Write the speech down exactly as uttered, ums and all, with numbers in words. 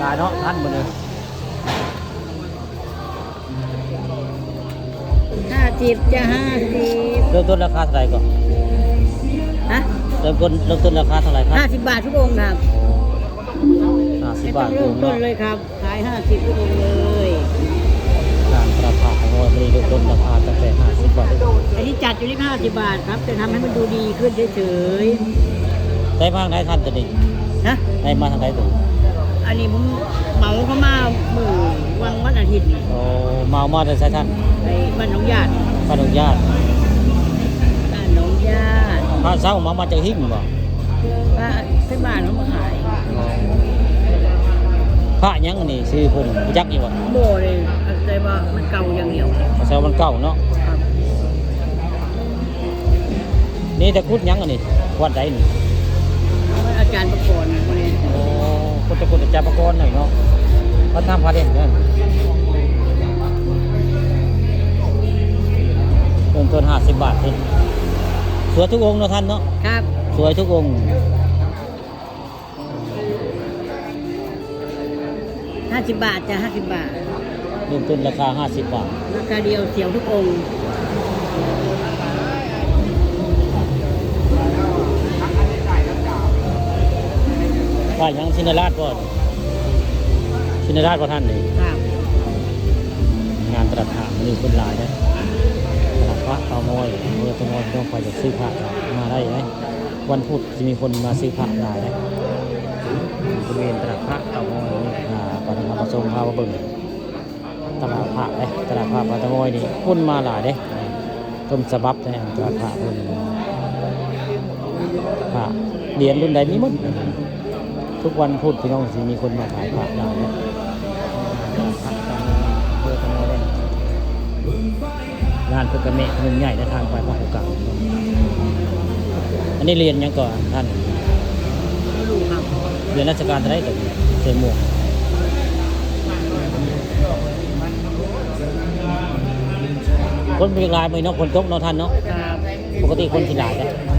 หลายเนาะท่านมื้อนี้ ห้าสิบจ้ะ ห้าสิบ เริ่มต้นราคาเท่าไหร่ก่อน ฮะ เริ่มต้น เริ่มต้นราคาเท่าไหร่ครับ ห้าสิบบาททุกองค์ครับ ห้าสิบบาททุกองค์เนาะ ไม่ต้องเริ่มต้นเลยครับ ขายห้าสิบทุกองค์เลย งานตลาดผ้าของเราวันนี้เริ่มต้นราคาตั้งแต่ห้าสิบบาท อันนี้จัดอยู่ที่ห้าสิบบาทครับ แต่ทำให้มันดูดีขึ้นเฉยๆ ได้มาทางไหนท่านตัวนี้ ฮะ ได้มาทางไหนตัวนี้ อันนี้ผมเหมาเข้ามามื้อวัน วันอาทิตย์นี่ โอ้ เหมามาแต่ไสท่าน ไอ้บ้านหนองหยาด บ้านหนองหยาด บ้านหนองหยาด พระเช้าเหมามาจากหิ้งบ่ พระที่บ้านเขามาขาย พระหยังอันนี้ชื่อเพิ่นรู้จักอยู่บ่ บ่เลย แต่ว่ามันเก่าอย่างเดียว พระเช้ามันเก่าเนาะ ครับ นี่ตะกรุดหยังอันนี้ วัดใดนี่ อาจารย์ประกรณ์คนนี้ โอ้ คนตะกรุดอาจารย์ประกรณ์หน่อยเนาะ วัดท่าพระเด่นเด้อ เริ่มต้นห้าสิบบาทนี่ สวยทุกองค์เนาะท่านเนาะ ครับ สวยทุกองค์ ห้าสิบบาทจ้ะ ห้าสิบบาท เริ่มต้นราคาห้าสิบบาท ราคาเดียวเสียวทุกองค์ ว่าหยังชินราชบ่ ชินราชบ่ท่านนี่ ครับ งานตลาดผ้ามื้อนี้คนหลายเด้อ ตลาดพระเต่างอย เมืองเต่างอย ต้องไปจากซื้อผ้ามาได้เด้อ วันพุธจะมีคนมาซื้อผ้าหลายเด้อ บริเวณตลาดพระเต่างอยนี่ อ่า ปานำมาส่งพามาเบิ่ง ตลาดผ้าเด้อ ตลาดผ้าบ้านเต่างอยนี่คนมาหลายเด้อ ต้นฉบับเด้อ ตลาดผ้าเพิ่น ผ้าเหรียญรุ่นใดมีหมด ทุกวันพุธพี่น้องสิมีคนมาขายผ้าหลายเด้อ ตลาดผ้าเต่างอย เมืองเต่างอยเด้อ งานเพิ่นก็แม่เพิ่นใหญ่ในทางไปพระโอกาส อันนี้เหรียญหยังก่อนท่าน เหรียญรัชกาลเท่าไหร่ก่อน ใส่หมวก คนเป็นหลายมื้อเนาะ ฝนตกเนาะท่านเนาะ ครับ ปกติคนสิหลายเด้อ